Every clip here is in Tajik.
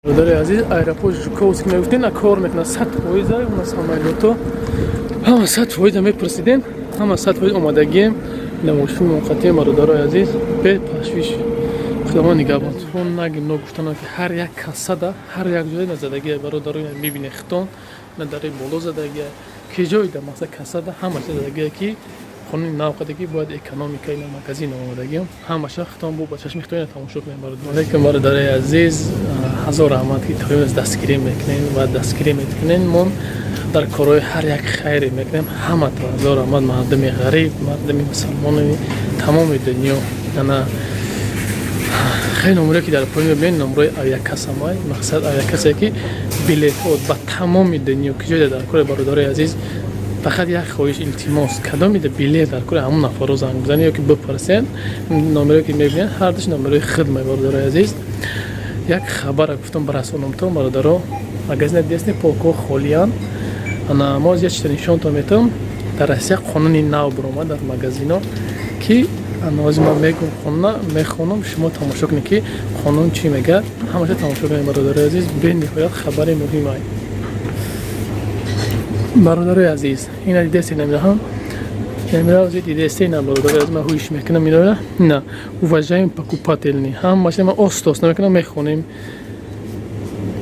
Бародари азиз, аэропорт Жуковский мегуфтем, на кор мекунад 100%. Уна самолёто ҳама 100% мепурсидем, ҳама 100% омадагием. Ина мошин муқатим, бародарои азиз, беташвиш. Худованд нигаҳбон. Хун нагим, ногуфтанам, ки ҳар як кассада, ҳар як ҷоя назадагия, бародаро, мебине хитон на дари боло задагия, ки ҷойда мақсад кассада ҳама задагия, ки қонуни нав қаде, ки бояд экономика. Ина магазин омадагиам, ҳамаша хитон бо ба чашми хитон тамошо кунем. Бародар, алейкум, бародари азиз, ҳазор раҳмат, ки то имрӯз дастгирӣ мекунен ва дастгирӣ мекунен. Мо дар корҳои ҳар як хайре мекунем. Ҳамато ҳазор раҳмат, мардуми ғариб, мардуми мусалмони тамоми дунё. Ана хеле номере, ки дар поён мебинед, номерои авиакассамай. Мақсад авиакассе, ки билетҳо ба тамоми дунё ки ҷойда дар кори, бародарои азиз, фақат як хоҳиш, илтимос: кадомида билет дар кори, ҳамон нафарро занг бизанед ё ки бипурсед. Номере, ки мебинед, ҳардуш номерои хидмай. Бародарои азиз, як хабара гуфтам барасонамтон. Бародаро, магазина десни, полкҳо холиянд. Ана мо як чиза нишонтон метавам. Дар Россия қонуни нав биромад дар магазино, ки ана ман мегум, қонуна мехонам, шумо тамошо кунед, ки қонун чӣ мегӯяд. Ҳамаша тамошо кунед, бародарои азиз, бениҳоят хабари муҳим ай. Бародарои азиз, ина дидесте, намедаҳам, намерази дидесте. Ина, бародарои азиз, ман ҳуиш мекунам иноя. На, уважаемые покупатели, ҳамаша ман оста мекунам, мехонем: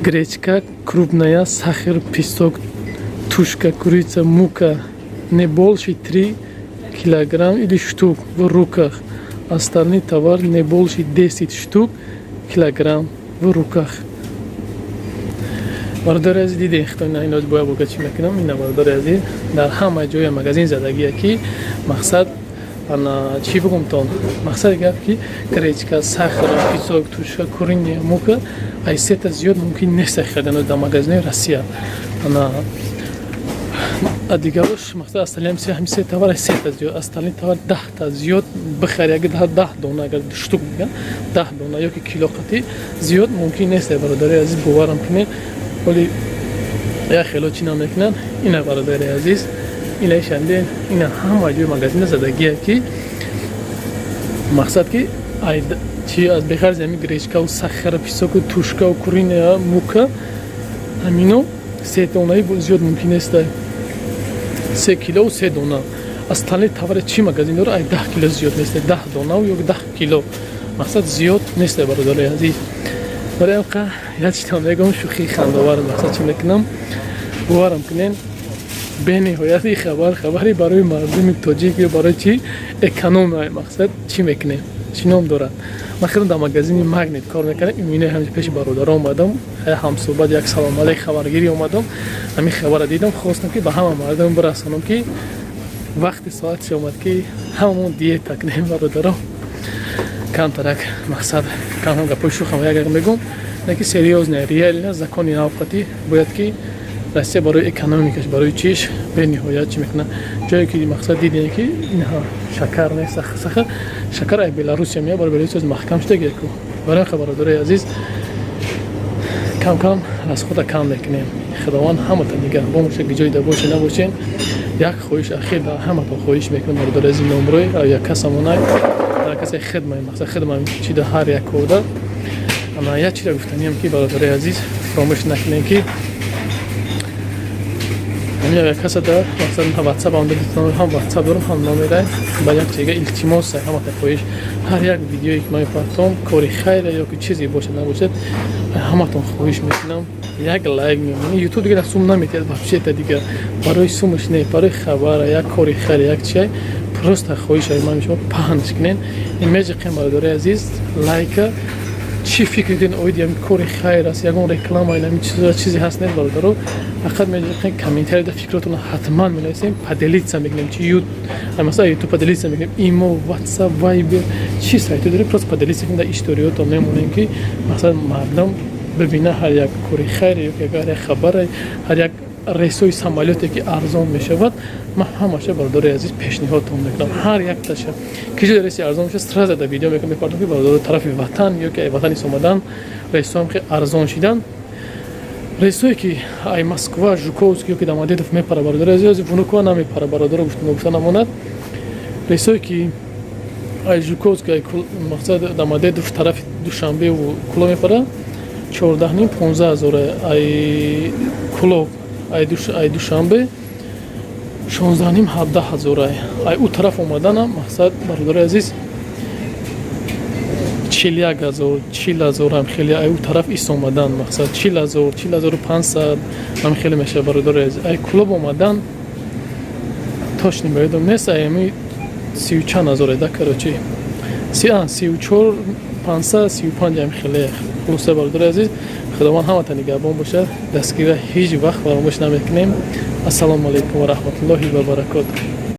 гречка крупная, сахар, песок, тушка курица, мука не больше 3 килограмм или штук в руках, остальные товар не больше 10 штук килограмм в руках. Бародари азиз, дидем хитон, иноз боя бога чӣ мекунам. Ина, бародари азиз, дар ҳама ҷоя магазин задагия, ки мақсад, ана чӣ бигумтон, мақсади гап, ки гречка, сахар, песок, тушка куриная мука ай сета зиёд мумкин нест харидан дар магазинои Россия. Ана дигарош, мақсад, остальные ҳами се товар ай сета зиёд, остальные товар 10-та зиёд бихари, агар 10 дона, агар штук меган, 10 дона ё ки кило қатӣ зиёд мумкин нест. Бародари азиз, боварам кунед, вале як хело чӣ намекунанд. Ина, бародари азиз, ина шанде, ина ҳама ҷои магазина задагия, ки мақсад, ки чи аз бехарзи ҳами гречкаву сахара, песоку, тушкаву куриная мука, ҳамино се донаи зиёд мумкин нест, 3 килову 3 дона. Остальные товаре чӣ магазин дора, ай 10 кило зиёд нест, 10 донаву ё 10 кило, мақсад, зиёд нест. Бародари азиз, барои ҳамқа як чиза мегӯям, шӯхии хандовар, мақсад, чӣ мекунам, боварам кунен, бениҳоят и хабар хабари барои мардуми тоҷик ё барои чи экономия, мақсад, чӣ мекунем, чӣ ном дорад. Ман хеле дар магазини Магнит кор мекардам. Имина ҳамҷа пеши бародарон омадам, ҳамсӯҳбат, як салом алейк, хабаргирӣ омадам. Ҳамин хабара дидам, хостам, ки ба ҳама мардум бирасонам, ки вақти соатше омад, ки ҳамамон диета кунем. Бародарон, камтарак, мақсад, камкам гапои шӯхам як мегӯм, ки серьёзно, реально закони навқатӣ бояд, ки Россия барои экономикаш, барои чиш бениҳоят чӣ мекунад. Ҷое ки, мақсад, дидем, ки инҳа шакар нест, сахар, шакар ай Беларусия меяд, барои Беларусия маҳкам шуда ку. Барои ха, бародарои азиз, кам кам расхода кам мекунем. Худованд ҳамата нигаҳбон боша, ки ҷойда боше, набошен. Як хоҳиш ахир дар ҳаматон хоҳиш мекунам, бародари азиз: номрои як касамонай, дар касе хидмай, мақсад, хидмай чида ҳар як кода. Ана як чиза гуфтаниям, ки, бародари азиз, фаромӯш накунем, ки ҳамин каса дар, мақсад, ватсап ҳам ватсап дорам, ҳам номерай. Ба як чига илтимос, ҳамата хоҳиш: ҳар як видеое, ки ман мепартом, кори хайра ё ки чизе бошад, набошад, ҳаматон хоҳиш мекунам, як лайк мемонӣ. Ютуб дигар сум наметиҳад вообще-то, дигар барои сумаш не, барои хабара, як кори хайр, як чиай, просто хоҳиш ман шумо паҳнш кунен. Меҷиқем, бародари азиз, лайка. Чӣ фикр доред оиди ҳамин кори хайр аст? Ягон реклама, ин чизе ҳаст, нест, бародаро, фақат меҷиқем. Комментарияда фикротонро ҳатман менависем, поделиться мекунем. Чи масалан Ютуб поделиться мекунем, имо, Ватсап, Вайбер, чӣ сайто дорем, просто поделиться кунем, дар историётон мемонем, ки масалан мардум бибина ҳар як кори хайр ё ҳар як хабаре, ҳар як рейсҳои самолёте, ки арзон мешавад. Ман ҳамаша, бародари азиз, пешниҳодтон мекунам. Ҳар якташа ки ҷои рейси арзон мешавад, сразу дар видео мекунам, мепардом, ки бародаро, тарафи ватан ё ки ватан омадан рейсҳоам хеле арзон шидан. Рейсҳое, ки ай Москва, Жуковский ё ки Домодедово мепара, бародари азиз, Внуково намепара, бародаро, гуфта намонад. Рейсҳое, ки ай Жуковский, ай, мақсад, Домодедово тарафи Душанбеву Куло мепара. 14,5, 15 ҳазор. Ай Кулоб, ай Душанбе 16,5, 17 ҳазор. Ай ӯ тараф омаданам, мақсад, бародари азиз, 41 ҳазор, 40 ҳазор ҳам хеле. Ай ӯ тараф ис омадан, мақсад, 40 ҳазор, 40,500 ҳам хеле мешавад, бародари азиз. Ай Кулоб омадан точно ба ёдам нест, ай ами сию чанд ҳазор эда, короче, 34 500, 35 ҳам хеле. Хулоса, бародари азиз, Худованд ҳамата нигаҳбон бошад. Дастгирӣ ҳеҷ вақт фаромӯш намекунем. Ассалому алайкум ва раҳматуллоҳи ва баракотуҳ.